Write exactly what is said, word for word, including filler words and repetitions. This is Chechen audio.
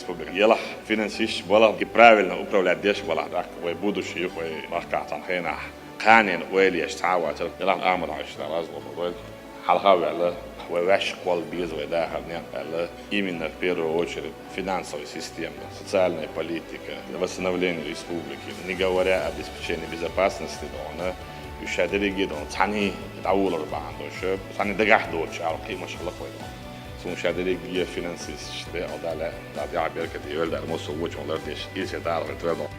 Республика. Ялахь финансист балахь и правильно управлять деш балахь, тӀаккха вай будущее ю, вай махкахь цхьана хенахь кханенна ойла еш цхьа а вацар, ялахь Ӏамадахьаш дӀа разлуха дойла. Хьалха а ваьлла, вай ваьшка кхолла беза вай дахар некъ аьлла, именно в первую очередь финансовая система, социальная политика, восстановление республики, не говоря об обеспечении безопасности дона, уьш ша дерриге а дона цхьаьний дӀаволар бахьана долуш, цхьаьний дагахь доцуш ала кхиамаш хилла вай дона. Цунна ша дерриге а финансисташ бекъал дале, дӀа тӀехь беркате вер дара, массо а вочун лардеш, ирсе дала хӀуьттур дона.